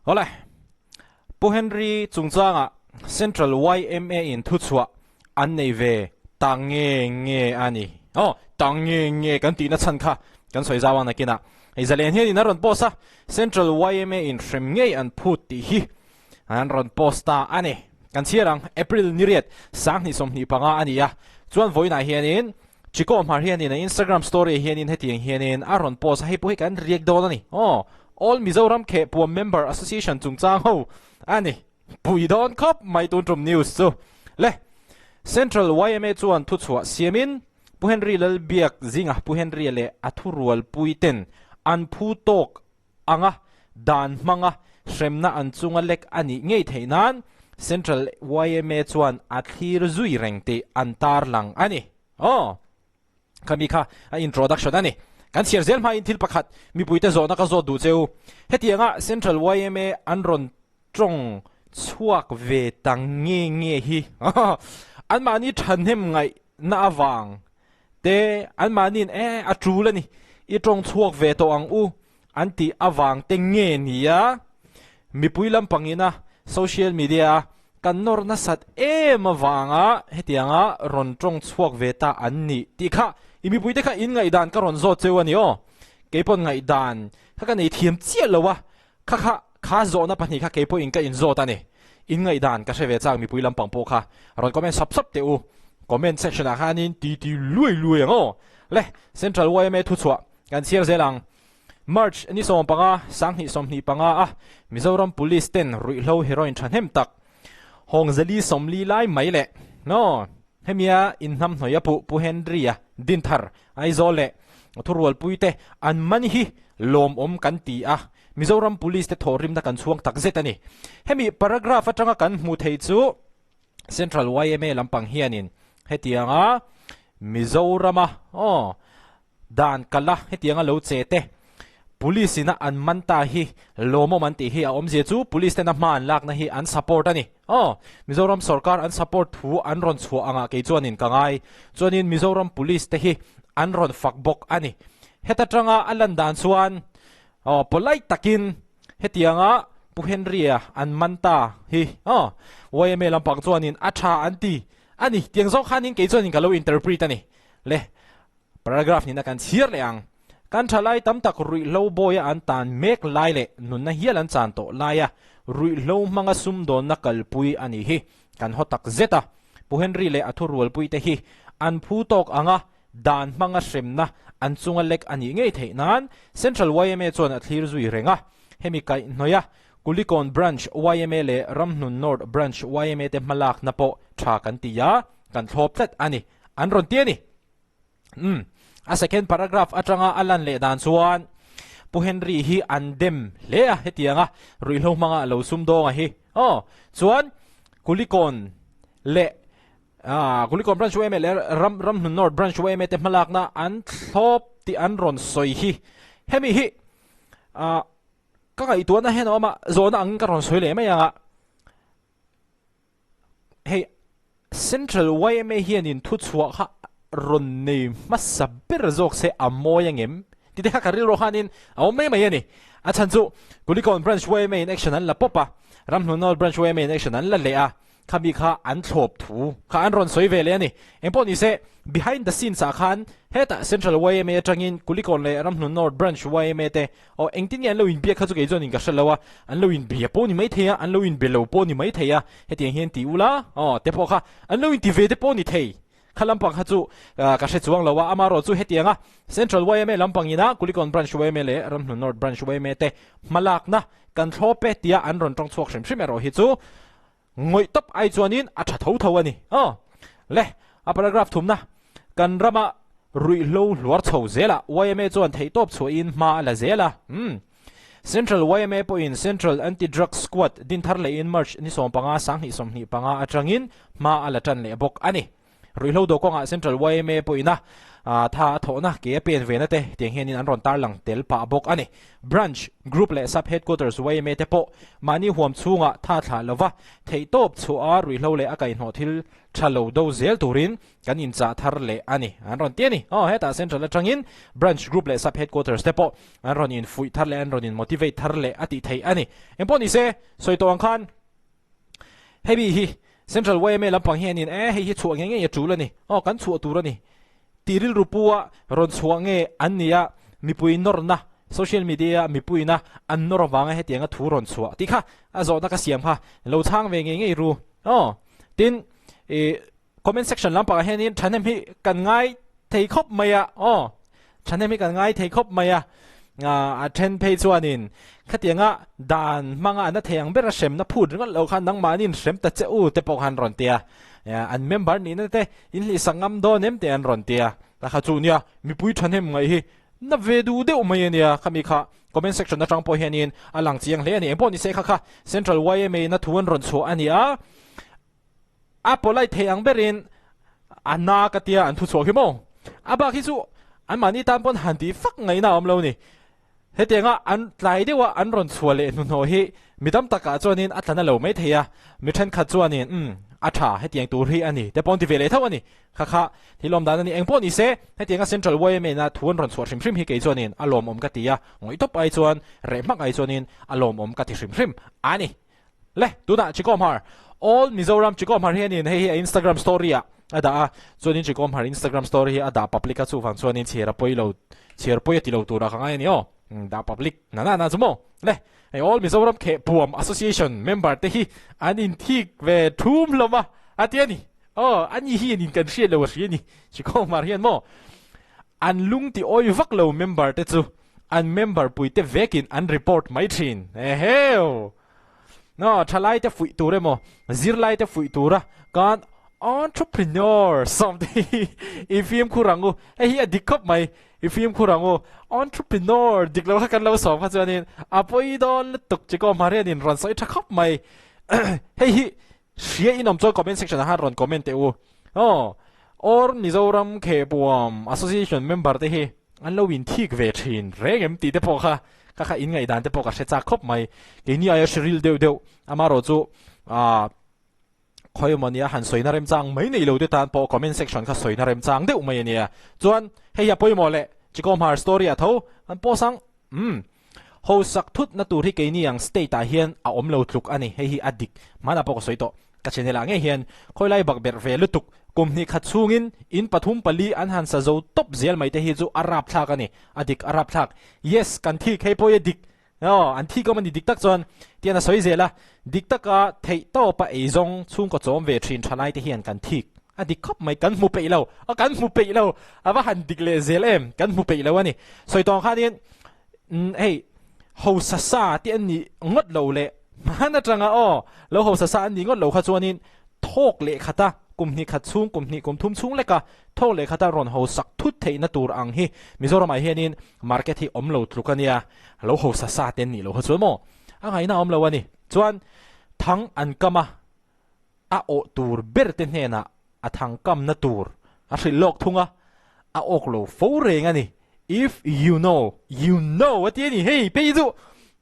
Awle, Pu Henry chungchangah Central yma in thuchhuah an nei ve ta nge nge a ni. Aw, ta nge nge kan tihna chhan kha kan sawi zau ang nakinah. Hei zalen hianin a rawn post a, Central yma in hrem ngei an phut tih hi an rawn post ta a ni. Kan chhiar ang, April ni riat 2025 a ni a, chuan vawiinah hianin Chiko Hmar hianin a Instagram story hianin hetiang hianin a rawn post a, hei pawh hi kan react dawn a ni. Aw, All Mizoram Khehpuam Member Association chungchang ho a ni. Pui dawn khawp mai tun tum news chu. Le, Central yma chuan thuchhuah siamin Pu Henry Lalbiak zinga Pu Henry-a leh a thurualpui ten an phu tawk anga dan hmanga hremna an chunga lek a nih ngei theih nan Central yma chuan a thlir zui reng tih an tarlang a ni. Aw. Khami kha a introduction a ni. Kan chhiar zel hmain thil pakhat mipuite zawhna ka zawt duh che u. Hetianga Central yma an rawn tawng chhuak ve ta nge nge hi anmahni thahnem ngaihna avang te anmahniin e a tul a ni i tawng chhuak ve tawh ang u an tih avang te nge nia mipui lampangina social media a kan nawr nasat em avanga hetianga rawn tawng chhuak ve ta an ni tih kha i mipuite kha in ngaihdan ka rawn zawt cheu a ni aw keipawn ngaihdan kha ka nei thiam chiah lo a Kha kha kha zawhna pahnih kha kei pawhin ka inzawt a ni. In ngaihdan ka hre ve chak mipui lampang pawh kha rawn comment sap sap teh u. Comment section ah khanin ti ti luai luai ang aw. Le, Central yma thuchhuah kan chhiar zel ang. March ni 15, 2025 a Mizoram Police ten ruihhlo heroin thahnem tak Hawngzali 40 lai mai leh no hemia inhnamhnawih a puh Pu Henry-a Dinthar Aizawl leh thurualpuite an man hi lawmawm kan ti a, Mizoram Police te thawhrimna kan chhuang tak zet a ni. Hemi paragraph atanga kan hmuh theih chu Central yma lampang hianin hetianga Mizorama aw dan kala hetianga lo che te Police ina an man ta hi lawmawm an tih hi a awmzia chu Police tena hma an lakna hi an support a ni. Aw, Mizoram sorkar an support thu an rawn chhuah angah kei chuanin ka ngai. Chuanin Mizoram Police te hi an rawn fak bawk a ni. Heta tanga a lan dan chuan aw polite takin hetianga Pu Henry-a an man ta hi aw yma lampang chuanin a tha an ti a ni. Tiang zawk khanin kei chuanin ka lo interpret a ni. Le, paragraph nihna kan chhiar leh ang. Kan thalai tam tak ruihhlo bawia an tan mek lai leh nunna hial an chan tawh laia ruihhlo hmanga sumdawnna kalpui a nih hi kan haw tak zet a. Pu Henry leh a thurualpui te hi an phu tawk anga dan hmanga hremna an chunga lek a nih ngei theih nan Central yma chuan a thlir zui reng a. Hemi kaihhnawih a Kulikawn Branch yma leh Ramhnun North Branch yma te hmalakna pawh tha kan ti a, kan thlawp tlat a ni. An rawn ti a ni. Umm, a second paragraph atanga a lan leh dan chuan Pu Henry hi an dem hle a hetianga ruihhlo hmanga a lo sumdawng a hi. Aw, chuan Kulikawn leh ah Kulikawn Branch yma leh Ram Ramhnun North Branch yma te hmalakna an thlawp tih an rawn sawi hi. Hemi hi ah ka ngaihtuahna hian a awm a, zawhna angin ka rawn sawi leh mai ang a. Hei Central yma hianin thuchhuah kha rawn nei hmasa ber zawk se a mawi angem? Ti te kha ka rilru khanin a awm mai mai a ni. A chhan chu Kulikawn Branch yma in action an la pawp a, Ramhnunawl Branch yma in action an la leh a, khami kha an thlawp thu kha an rawn sawi ve leh a ni. Engpawh ni se, behind the scenes ah khan hetah Central yma atangin Kulikawn leh Ramhnunawl Branch yma te Aw, engtin nge an lo inbiak kha chu kei chuan in ka hre lo a, an lo inbia pawh ni mai thei a, an lo inbe lo pawh ni mai thei a, hetiang hian ti ula, aw, te pawh kha an lo inti ve te pawh ni thei. Kha lampang kha chu ka hre chuang lo a, amaherawh chu hetianga Central yma lampang ina Kulikawn Branch yma leh Ramhnun North Branch yma te hmalakna kan thlawp e tia an rawn tawng chhuak hrim hrim erawh hi chu ngawih tawp ai chuanin a tha tho tho a ni. Aw, le, a paragraph thumna, Kan rama ruihhlo hluar chho zelah yma chuan theihtawp chhuahin hma a la zel a. Umm. Central yma pawhin Central Anti-Drug Squad din thar lehin March ni 15, 2025 atangin hma a la tan leh bawk a ni. Ruihhlo do kawngah Central yma pawhin a tha a thawhna ke a pen ve na te tiang hianin an rawn tarlang tel pah bawk a ni. Branch, Group leh Sub Headquarters yma te pawh mahni huam chhungah tha thlah lova theihtawp chhuah a ruihhlo leh a kaihhnawh thil tha lo do zel turin kan inchah thar leh a ni. An rawn ti a ni. Aw, hetah Central atangin Branch, Group leh Sub Headquarters te pawh an rawn infuih thar leh, an rawn in motivate thar leh a tih theih a ni. Engpawh ni se, sawi tawh ang khan hemi hi Central yma lampang hianin e hei hi chhuah ngei ngei a tul a ni. Aw, kan chhuah tur a ni. Tih rilru pua rawn chhuah nge an ni a, mipui nawrna, social media-a mipuina an nawr avanga hetianga thu rawn chhuah tih kha a zawhna ka siam kha lo chhang ve ngei ngei ru. Aw, tin, ih comment section lampangah hianin thahnem hi kan ngai thei khawp mai a, aw, thahnem hi kan ngai thei khawp mai a, a then phei chuanin khatianga dan hmanga an a thei ang bera hremna phut ringawt loh khan nangmahniin hrem ta che u te pawh khan rawn ti a, an member nihna te inhlihsak ngam dawn em tih an rawn ti a, ta kha chu nia mipui thahnem ngaih hi na ve duh deuh mai a nia, khami kha comment section atang pawh hianin a lang chiang hle a ni, engpawh ni se kha kha Central yma in a thu an rawn chhuah a ni a. A polite thei ang berin a na ka tia an thu chhuak hi maw? A bak hi chu anmahni tan pawn han tih fak ngaihna a awm lo ni. Hetianga an tlai deuha an rawn chhuah leh hnuhnawh hi mi tam takah chuanin a tla na lo mai thei a, mi thenkhat chuanin umm a tha hetiang tur hi a ni te pawh an ti ve leh tho a ni. Kha kha thil awm dan a ni. Engpawh ni se hetianga Central yma na thu an rawn chhuah hrim hrim hi kei chuanin a lawmawm ka ti a, ngawih tawp ai chuan reh hmak ai chuanin a lawmawm ka ti hrim hrim a ni. Le, tunah Chikomhar, All Mizoram Chikomhar hianin hei hi a Instagram story ah a dah a, chuanin Chikomhar Instagram story hi a dah public a, chuvang chuanin chhiar a pawi lo, chhiar pawi a ti lo turah ka ngai a ni aw, dah public na na na chu maw. Le, hei All Mizoram Khehpuam Association member te hi an inthik ve thum hlawm a, a ti a ni. Aw, ani hianin kan hriat lo a hria a ni, Chikomhar hian maw. An lung ti awi vak lo member te chu an member puite vekin an report mai thin. Eheu! No, thalaite fuih tur emaw, zirlaite fuih tura kan entrepreneur sawmte hi i fimkhur ang u. Hei hi a dik khawp mai, i fimkhur ang u. Entrepreneur dik lo kha kan lo sawm kha chuanin a pawi dawn lutuk chi kawm harianin rawn sawi tha khawp mai. Hei hi Hria in awm chuan comment section ah khan rawn comment teh u. Aw, Or Mizoram Khehpuam Association member te hi an lo inthik ve thin reng em tih te pawh kha ka kha in ngaihdan te pawh ka hre chak khawp mai. Keini aia hre ril deuh deuh amarawh chu ah khawi emaw nia han sawina remchang mai nei lo te tan pawh comment section kha sawina remchang deuh mai a nia. Chuan hei hi a pawimawh leh Chikomhar story ah tho an post ang. Umm. Hosak thutna tur hi keini ang state ah hian a awm lo tluk a ni, hei hi a dik hmanah pawh ka sawi tawh. Ka channel ah ngei hian khawilai bak berh ve lutuk, kum hnih khat chhungin in pathum pali an han sa zo tawp zel mai te hi chu a rapthlak a ni, a dik a rapthlak. Yes, kan thik hei pawh hi a dik, aw an thik awm a ni dik tak chuan tian a sawi zel a, dik taka theih tawpa eizawng chhungkaw chawm ve thin thalai te hian kan thik a dik khawp mai, kan hmu peih lo, a kan hmu peih lo, a va han dik leh zel em, kan hmu peih lo a ni. Sawi tawng khanin hei hausa sa te an nih ngawt lo leh hman atanga aw lo hausa sa an nih ngawt lo kha chuanin thawk leh khata kum hnih khat chhung kum hnih kum thum chhung leka thawk leh khata rawn hausak thut theihna tur ang hi Mizoramah hianin market hi awm lo tluk a nia lo hausa sa te an nih lo kha chuan maw a ngaihna awm lo a ni chuan thang an kam a a awh tur ber te hnenah a thang kamna tur a hrilh lawk thung a, a awk lo fo reng a ni. If you know, you know a ti a ni. Hei phei chu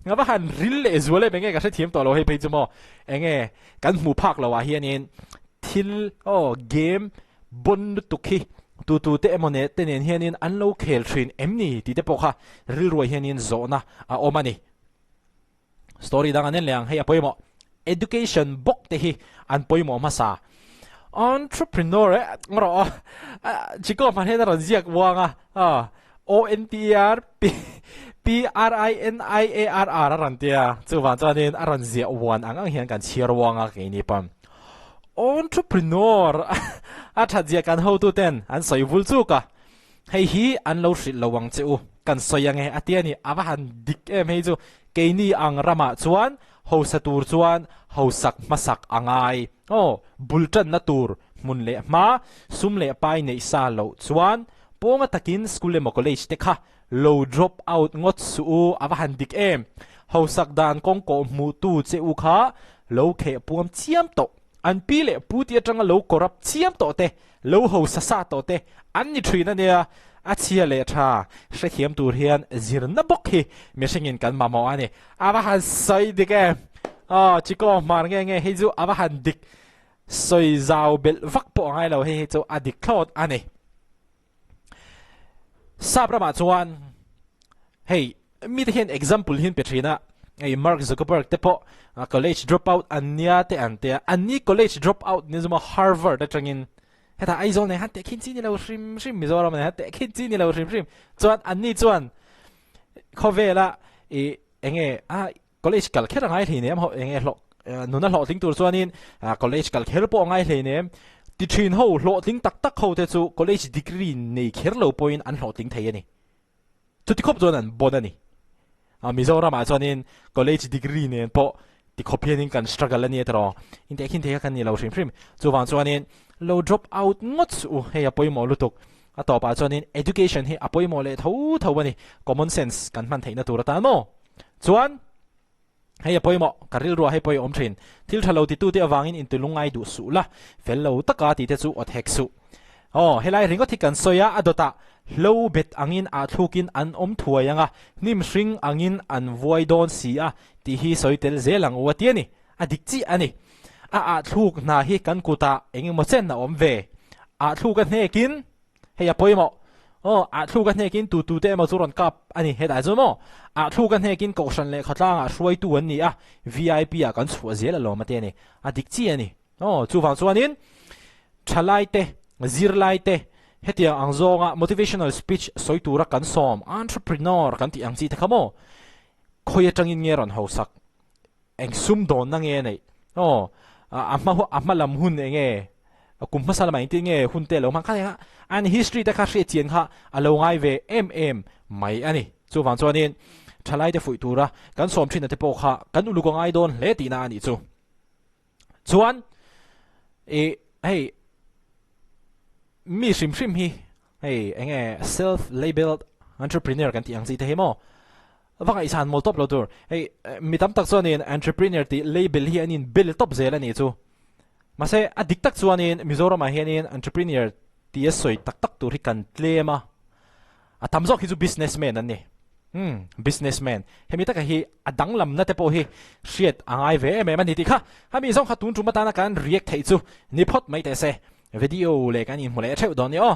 nga va han ril leh zual em enge ka hrethiam tawh lo hei phei chu maw enge kan hmuh phak lo ah hianin thil aw game bon lutuk hi tu tu te emaw ne te nen hianin an lo khel thin em ni tih te pawh kha rilruai hianin zawhna a awm a ni. Story dang an en leh ang, hei a pawimawh. Education bawk te hi an pawimawh hmasa. Entrepreneur eh rawh aw. Chiko hman hian a rawn ziak uang a. O N T E R P P R I N I A R R a rawn tia. Chuvang chuanin a rawn ziah uan ang ang hian kan chhiar uang a keini pawn. Entrepreneur a that zia kan hotuten an sawi vul chuk a. Hei hi an lo hrilh lo ang che u, kan sawi ang e a ti a ni. A va han dik em hei chu. Keini ang ramah chuan hausa tur chuan hausak hmasak a ngai. Aw, bul tanna tur hmun leh hma, sum leh pai neih sa loh chuan pawnga takin school emaw college te kha lo drop out ngawt suh u, a va han dik em. Hausak dan kawng kawh hmuh tu che u kha lo kheh puam chiam tawh. An pi leh pu te atanga lo corrupt chiam tawh te, lo hausa sa tawh te an ni thin a nia. A chhia leh tha hrethiam tur hian zirna bawk hi mihringin kan mamawh a ni. A va han sawi dik em? Aw, Chiko hmar nge nge hei chu a va han dik sawi zau belh vak pawh a ngai lo, hei hi chu a dik thlawt a ni. Sap ramah chuan hei mite hian example hi an pe thin a, hei Mark Zuckerberg te pawh college drop out an nia te an tia, an ni college drop out ni zuma Harvard atangin hetah Aizawl nen khan tehkhin chi ni lo hrim hrim, Mizoram nen khan tehkhin chi ni lo hrim hrim chuan an ni chuan khawvela ih enge a College kal kher a ngai hleinem ho enge hlawh nuna hlawhtling tur chuanin college kal kher pawh a ngai hleinem. Ti thin ho hlawhtling tak tak ho te chu college degree nei kher lo pawhin an hlawhtling thei a ni. Chuti khawp chuan an bon a ni. Mizoramah chuanin college degree nen pawh ti khawp hianin kan struggle a ni tiraw. Intehkhin thei kha kan ni lo hrim hrim. Chuvang chuanin lo drop out ngawt suh u, hei a pawimawh lutuk. A tawpah chuanin education hi a pawimawh leh tho tho a ni. Common sense kan hman theihna tur atan maw? Chuan, hei a pawimawh, ka rilruah hei pawh i awm thin. Thil tha lo titute avangin inti lungngai duh suh la, fel lo taka tite chu awt hek suh. Aw, helai ringawt hi kan sawi a, a dawtah hlo bet angin ah thlukin an awm thuai ang a, hnim hring angin an vuai dawn si a tih hi sawi tel zel ang u a ti a ni. A dik chiah a ni. A ah thluk hna hi kan kutah eng emaw chen a awm ve. Ah thluk a hnekin Hei a pawimawh. Aw, ah thluk a hnekin tu tute emaw chu rawn kap a ni hetah chuan maw? Ah thluk a hnekin Kohhran leh khawtlangah hruaitu an ni a, VIP ah kan chhuah zel alawm a ti a ni. A dik chi a ni. Aw, chuvang chuanin thalai te, zirlai te hetiang ang zawnga motivational speech sawi tura kan sawm, entrepreneur kan tih ang chi te kha maw? Khawi atangin nge rawn hausak? Eng sum dawnna nge a neih? Aw, a hma a hma lam hun eng nge? Kum hmasa lamah engtin nge hun te a lo hmang kha eng a? An history te kha hriat chian kha a lo ngai ve em em mai a ni. Chuvang chuanin thalaite fuih tura kan sawm thinna te pawh kha kan uluk a ngai dawn hle tihna a nih chu. Chuan ih hei mi hrim hrim hi hei eng nge self labelled entrepreneur kan tih ang chi te hi maw? Va ngaihsan mawl tawp lo tur. Hei mi tam tak chuanin entrepreneur tih label hi an in bel tawp zel a nih chu. Mahse a dik tak chuanin Mizoramah hianin entrepreneur tih a sawi tak tak tur hi kan tlem a. A tam zawk hi chu businessman an ni. Umm businessman. Hemi taka hi a danglamna te pawh hi hriat a ngai ve em em a ni tih kha. Hemi zawng kha tun tum atana kan react theih chu ni phawt mai teh se. Video leh kan inhmu leh theuh dawn nia aw.